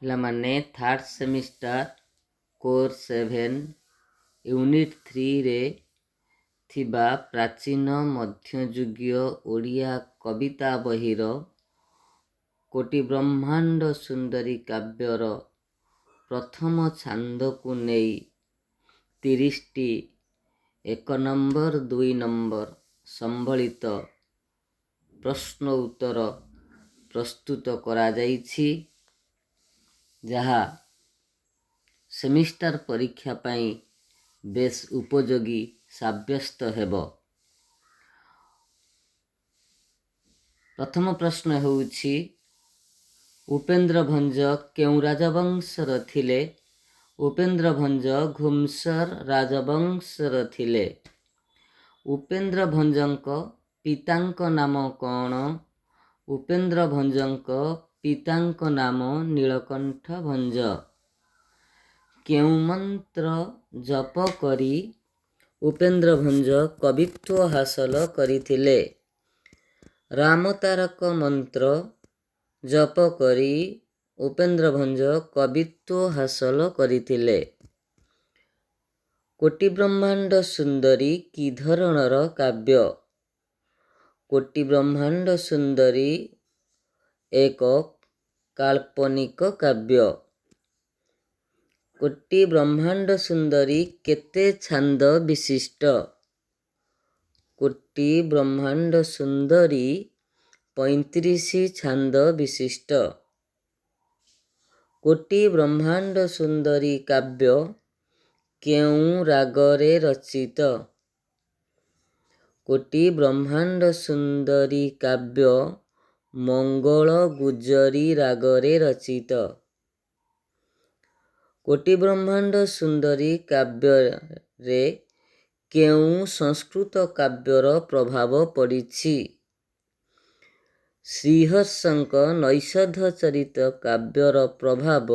ପିଲାମାନେ, third semester course 7 unit 3ରେ ଥିବା ପ୍ରାଚୀନ ମଧ୍ୟଯୁଗୀୟ ଓଡ଼ିଆ କବିତା ବହିର କୋଟି ବ୍ରହ୍ମାଣ୍ଡ ସୁନ୍ଦରୀ କାବ୍ୟର ପ୍ରଥମ ଛାନ୍ଦକୁ ନେଇ 30ଟି 1 ନମ୍ବର, 2 ନମ୍ବର ସମ୍ବଳିତ ପ୍ରଶ୍ନ ଉତ୍ତର ପ୍ରସ୍ତୁତ କରାଯାଇଛି, ଯାହା ସେମିଷ୍ଟାର ପରୀକ୍ଷା ପାଇଁ ବେଶ ଉପଯୋଗୀ ସାବ୍ୟସ୍ତ ହେବ। ପ୍ରଥମ ପ୍ରଶ୍ନ ହେଉଛି, ଉପେନ୍ଦ୍ର ଭଞ୍ଜ କେଉଁ ରାଜବଂଶର ଥିଲେ? ଉପେନ୍ଦ୍ର ଭଞ୍ଜ ଘୁମସର ରାଜବଂଶର ଥିଲେ। ଉପେନ୍ଦ୍ର ଭଞ୍ଜଙ୍କ ପିତାଙ୍କ ନାମ କ'ଣ? ଉପେନ୍ଦ୍ର ଭଞ୍ଜଙ୍କ ପିତାଙ୍କ ନାମ ନୀଳକଣ୍ଠ ଭଞ୍ଜ। କେଉଁ ମନ୍ତ୍ର ଜପ କରି ଉପେନ୍ଦ୍ର ଭଞ୍ଜ କବିତ୍ୱ ହାସଲ କରିଥିଲେ? ରାମତାରକ ମନ୍ତ୍ର ଜପ କରି ଉପେନ୍ଦ୍ର ଭଞ୍ଜ କବିତ୍ୱ ହାସଲ କରିଥିଲେ। କୋଟି ବ୍ରହ୍ମାଣ୍ଡ ସୁନ୍ଦରୀ କି ଧରଣର କାବ୍ୟ? କୋଟି ବ୍ରହ୍ମାଣ୍ଡ ସୁନ୍ଦରୀ ଏକ କାଳ୍ପନିକ କାବ୍ୟ। କୋଟି ବ୍ରହ୍ମାଣ୍ଡ ସୁନ୍ଦରୀ କେତେ ଛାନ୍ଦ ବିଶିଷ୍ଟ? କୋଟି ବ୍ରହ୍ମାଣ୍ଡ ସୁନ୍ଦରୀ 35 ଛାନ୍ଦ ବିଶିଷ୍ଟ। କୋଟି ବ୍ରହ୍ମାଣ୍ଡ ସୁନ୍ଦରୀ କାବ୍ୟ କେଉଁ ରାଗରେ ରଚିତ? କୋଟି ବ୍ରହ୍ମାଣ୍ଡ ସୁନ୍ଦରୀ କାବ୍ୟ ମଙ୍ଗଳ ଗୁଜରୀ ରାଗରେ ରଚିତ। କୋଟି ବ୍ରହ୍ମାଣ୍ଡ ସୁନ୍ଦରୀ କାବ୍ୟରେ କେଉଁ ସଂସ୍କୃତ କାବ୍ୟର ପ୍ରଭାବ ପଡ଼ିଛି? ଶ୍ରୀହର୍ଷଙ୍କ ନୈଷଧ ଚରିତ କାବ୍ୟର ପ୍ରଭାବ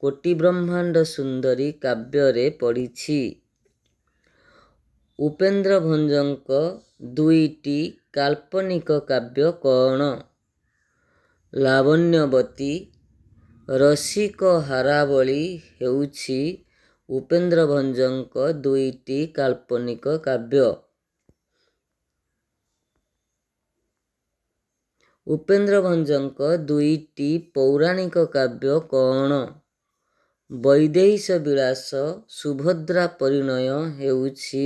କୋଟି ବ୍ରହ୍ମାଣ୍ଡ ସୁନ୍ଦରୀ କାବ୍ୟରେ ପଡ଼ିଛି। ଉପେନ୍ଦ୍ର ଭଞ୍ଜଙ୍କ ଦୁଇଟି କାଳ୍ପନିକ କାବ୍ୟ କ'ଣ? ଲାବଣ୍ୟବତୀ, ରସିକ ହାରାବଳୀ ହେଉଛି ଉପେନ୍ଦ୍ର ଭଞ୍ଜଙ୍କ ଦୁଇଟି କାଳ୍ପନିକ କାବ୍ୟ। ଉପେନ୍ଦ୍ର ଭଞ୍ଜଙ୍କ ଦୁଇଟି ପୌରାଣିକ କାବ୍ୟ କ'ଣ? ବୈଦେହୀଶ ବିଳାସ, ସୁଭଦ୍ରା ପରିଣୟ ହେଉଛି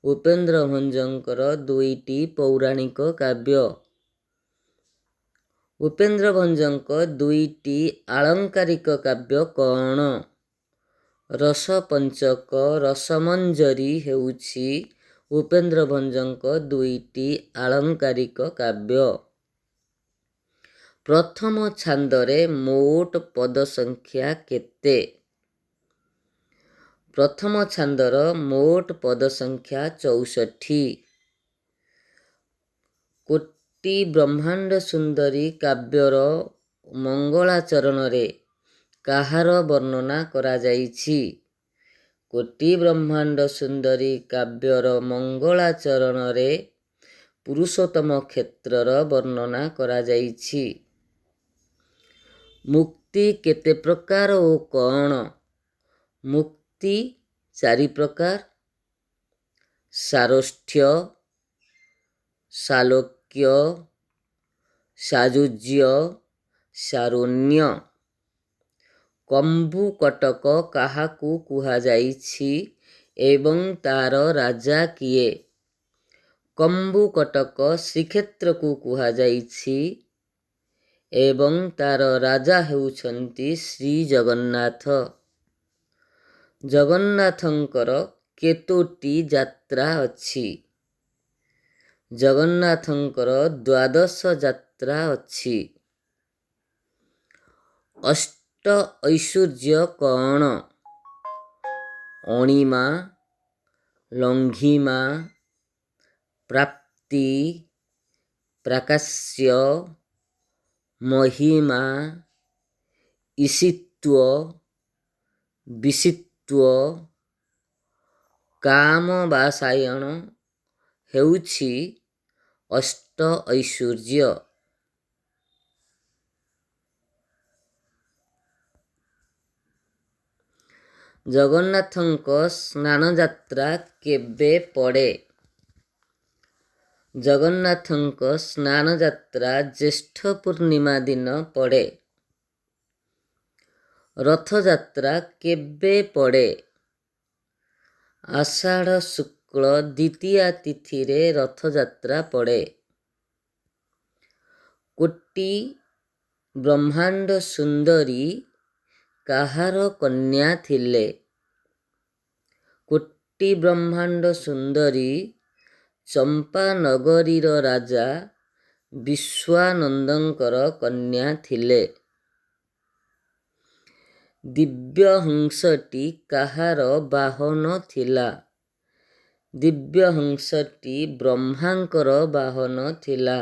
ଉପେନ୍ଦ୍ର ଭଞ୍ଜଙ୍କର ଦୁଇଟି ପୌରାଣିକ କାବ୍ୟ। ଉପେନ୍ଦ୍ର ଭଞ୍ଜଙ୍କ ଦୁଇଟି ଆଳଙ୍କାରିକ କାବ୍ୟ କ'ଣ? ରସପଞ୍ଚକ, ରସମଞ୍ଜରୀ ହେଉଛି ଉପେନ୍ଦ୍ର ଭଞ୍ଜଙ୍କ ଦୁଇଟି ଆଳଙ୍କାରିକ କାବ୍ୟ। ପ୍ରଥମ ଛାନ୍ଦରେ ମୋଟ ପଦ ସଂଖ୍ୟା କେତେ? ପ୍ରଥମ ଛାନ୍ଦର ମୋଟ ପଦ ସଂଖ୍ୟା 64। କୋଟି ବ୍ରହ୍ମାଣ୍ଡ ସୁନ୍ଦରୀ କାବ୍ୟର ମଙ୍ଗଳାଚରଣରେ କାହାର ବର୍ଣ୍ଣନା କରାଯାଇଛି? କୋଟି ବ୍ରହ୍ମାଣ୍ଡ ସୁନ୍ଦରୀ କାବ୍ୟର ମଙ୍ଗଳାଚରଣରେ ପୁରୁଷୋତ୍ତମ କ୍ଷେତ୍ରର ବର୍ଣ୍ଣନା କରାଯାଇଛି। ମୁକ୍ତି କେତେ ପ୍ରକାର ଓ କ'ଣ? ମୁକ୍ତି 4 ପ୍ରକାର: ସାରୋଷ୍ଠ୍ୟ, ସାଲୋକ୍ୟ, ସାଯୁଜ୍ୟ, ସାରୁଣ୍ୟ। କମ୍ବୁକଟକ କାହାକୁ କୁହାଯାଇଛି ଏବଂ ତାର ରାଜା କିଏ? କମ୍ବୁକଟକ ଶ୍ରୀକ୍ଷେତ୍ରକୁ କୁହାଯାଇଛି ଏବଂ ତାର ରାଜା ହେଉଛନ୍ତି ଶ୍ରୀଜଗନ୍ନାଥ। ଜଗନ୍ନାଥଙ୍କର କେତୋଟି ଯାତ୍ରା ଅଛି? ଜଗନ୍ନାଥଙ୍କର ଦ୍ୱାଦଶ ଯାତ୍ରା ଅଛି। ଅଷ୍ଟ ଐଶ୍ୱର୍ଯ୍ୟ କ'ଣ? ଅଣିମା, ଲଙ୍ଘିମା, ପ୍ରାପ୍ତି, ପ୍ରାକାଶ୍ୟ, ମହିମା, ଈଶିତ୍ୱ, ବିଶିତ୍ୱ, କାମବାସାୟଣ ହେଉଛି ଅଷ୍ଟ ଐଶ୍ୱର୍ଯ୍ୟ। ଜଗନ୍ନାଥଙ୍କ ସ୍ନାନଯାତ୍ରା କେବେ ପଡ଼େ? ଜଗନ୍ନାଥଙ୍କ ସ୍ନାନଯାତ୍ରା ଜ୍ୟେଷ୍ଠ ପୂର୍ଣ୍ଣିମା ଦିନ ପଡ଼େ। ରଥଯାତ୍ରା କେବେ ପଡ଼େ? ଆଷାଢ଼ ଶୁକ୍ଳ ଦ୍ୱିତୀୟା ତିଥିରେ ରଥଯାତ୍ରା ପଡ଼େ। କୋଟି ବ୍ରହ୍ମାଣ୍ଡ ସୁନ୍ଦରୀ କାହାର କନ୍ୟା ଥିଲେ? କୋଟି ବ୍ରହ୍ମାଣ୍ଡ ସୁନ୍ଦରୀ ଚମ୍ପାନଗରୀର ରାଜା ବିଶ୍ୱାନନ୍ଦଙ୍କର କନ୍ୟା ଥିଲେ। ଦିବ୍ୟହଂସଟି କାହାର ବାହନ ଥିଲା? ଦିବ୍ୟହଂସଟି ବ୍ରହ୍ମାଙ୍କର ବାହନ ଥିଲା।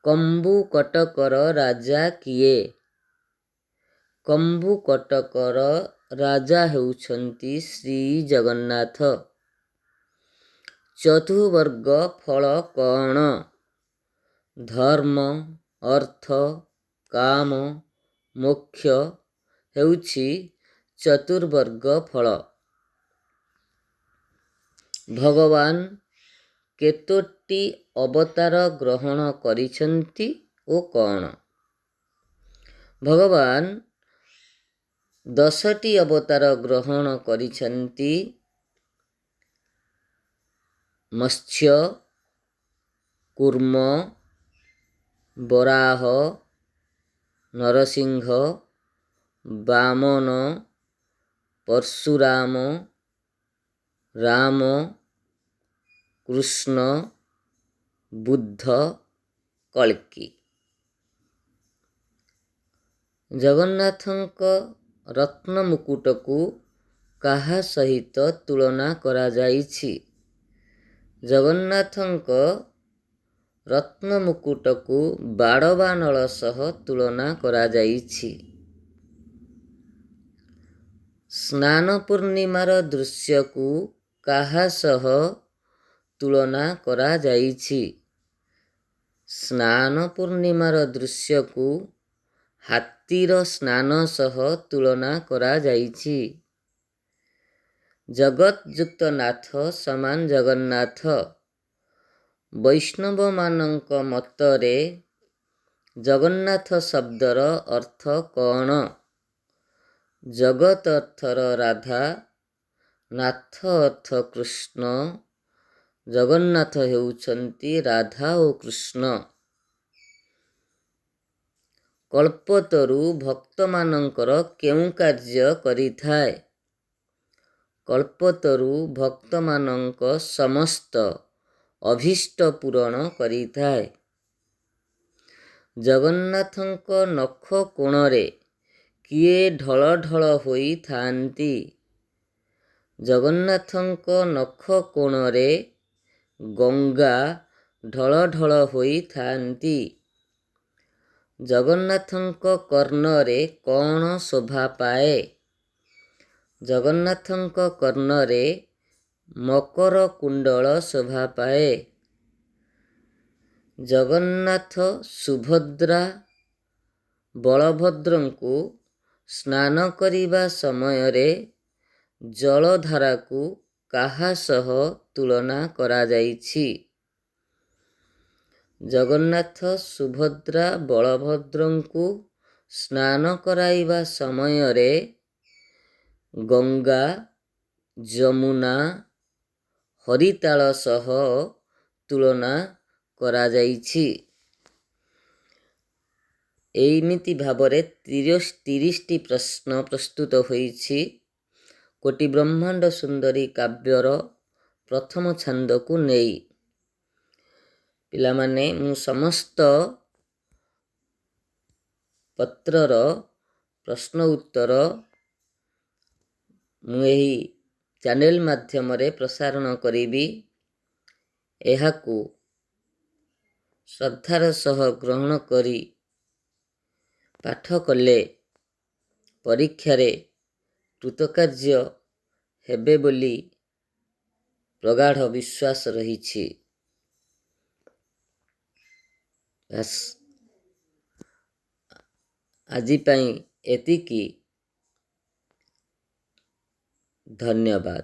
କମ୍ବୁକଟକର ରାଜା କିଏ? କମ୍ବୁକଟକର ରାଜା ହେଉଛନ୍ତି ଶ୍ରୀଜଗନ୍ନାଥ। ଚତୁର୍ବର୍ଗ ଫଳ କ'ଣ? ଧର୍ମ, ଅର୍ଥ, କାମ, ମୋକ୍ଷ ହେଉଛି ଚତୁର୍ବର୍ଗ ଫଳ। ଭଗବାନ କେତୋଟି ଅବତାର ଗ୍ରହଣ କରିଛନ୍ତି ଓ କ'ଣ? ଭଗବାନ 10ଟି ଅବତାର ଗ୍ରହଣ କରିଛନ୍ତି। ମତ୍ସ୍ୟ, କୂର୍ମ, ବରାହ, ନରସିଂହ, ବାମନ, ପରଶୁରାମ, ରାମ, କୃଷ୍ଣ, ବୁଦ୍ଧ, କଳ୍କୀ। ଜଗନ୍ନାଥଙ୍କ ରତ୍ନମୁକୁଟକୁ କାହା ସହିତ ତୁଳନା କରାଯାଇଛି? ଜଗନ୍ନାଥଙ୍କ ରତ୍ନମୁକୁଟକୁ ବାଡ଼ବାନଳ ସହ ତୁଳନା କରାଯାଇଛି। ସ୍ନାନ ପୂର୍ଣ୍ଣିମାର ଦୃଶ୍ୟକୁ କାହା ସହ ତୁଳନା କରାଯାଇଛି? ସ୍ନାନ ପୂର୍ଣ୍ଣିମାର ଦୃଶ୍ୟକୁ ହାତୀର ସ୍ନାନ ସହ ତୁଳନା କରାଯାଇଛି। ଜଗତଯୁକ୍ତ ନାଥ ସମାନ ଜଗନ୍ନାଥ। ବୈଷ୍ଣବମାନଙ୍କ ମତରେ ଜଗନ୍ନାଥ ଶବ୍ଦର ଅର୍ଥ କ'ଣ? ଜଗତ ଅର୍ଥର ରାଧା, ନାଥ ଅର୍ଥ କୃଷ୍ଣ। ଜଗନ୍ନାଥ ହେଉଛନ୍ତି ରାଧା ଓ କୃଷ୍ଣ। କଳ୍ପତରୁ ଭକ୍ତମାନଙ୍କର କେଉଁ କାର୍ଯ୍ୟ କରିଥାଏ? କଳ୍ପତରୁ ଭକ୍ତମାନଙ୍କ ସମସ୍ତ ଅଭୀଷ୍ଟ ପୂରଣ କରିଥାଏ। ଜଗନ୍ନାଥଙ୍କ ନଖ କୋଣରେ କିଏ ଢଳ ଢଳ ହୋଇଥାନ୍ତି? ଜଗନ୍ନାଥଙ୍କ ନଖ କୋଣରେ ଗଙ୍ଗା ଢଳ ଢଳ ହୋଇଥାନ୍ତି। ଜଗନ୍ନାଥଙ୍କ କର୍ଣ୍ଣରେ କ'ଣ ଶୋଭା ପାଏ? ଜଗନ୍ନାଥଙ୍କ କର୍ଣ୍ଣରେ ମକର କୁଣ୍ଡଳ ଶୋଭା ପାଏ। ଜଗନ୍ନାଥ, ସୁଭଦ୍ରା, ବଳଭଦ୍ରଙ୍କୁ ସ୍ନାନ କରିବା ସମୟରେ ଜଳଧାରାକୁ କାହା ସହ ତୁଳନା କରାଯାଇଛି? ଜଗନ୍ନାଥ, ସୁଭଦ୍ରା, ବଳଭଦ୍ରଙ୍କୁ ସ୍ନାନ କରାଇବା ସମୟରେ ଗଙ୍ଗା, ଯମୁନା, ହରିତାଳ ସହ ତୁଳନା କରାଯାଇଛି। ଏଇମିତି ଭାବରେ 30ଟି ପ୍ରଶ୍ନ ପ୍ରସ୍ତୁତ ହୋଇଛି କୋଟି ବ୍ରହ୍ମାଣ୍ଡ ସୁନ୍ଦରୀ କାବ୍ୟର ପ୍ରଥମ ଛାନ୍ଦକୁ ନେଇ। ପିଲାମାନେ, ମୁଁ ସମସ୍ତ ପତ୍ରର ପ୍ରଶ୍ନ ଉତ୍ତର ମୁଁ ଏହି ଚ୍ୟାନେଲ ମାଧ୍ୟମରେ ପ୍ରସାରଣ କରିବି। ଏହାକୁ ଶ୍ରଦ୍ଧାର ସହ ଗ୍ରହଣ କରି ପାଠ କଲେ ପରୀକ୍ଷାରେ କୃତକାର୍ଯ୍ୟ ହେବେ ବୋଲି ପ୍ରଗାଢ଼ ବିଶ୍ୱାସ ରହିଛି। ବାସ୍, ଆଜି ପାଇଁ ଏତିକି। ଧନ୍ୟବାଦ।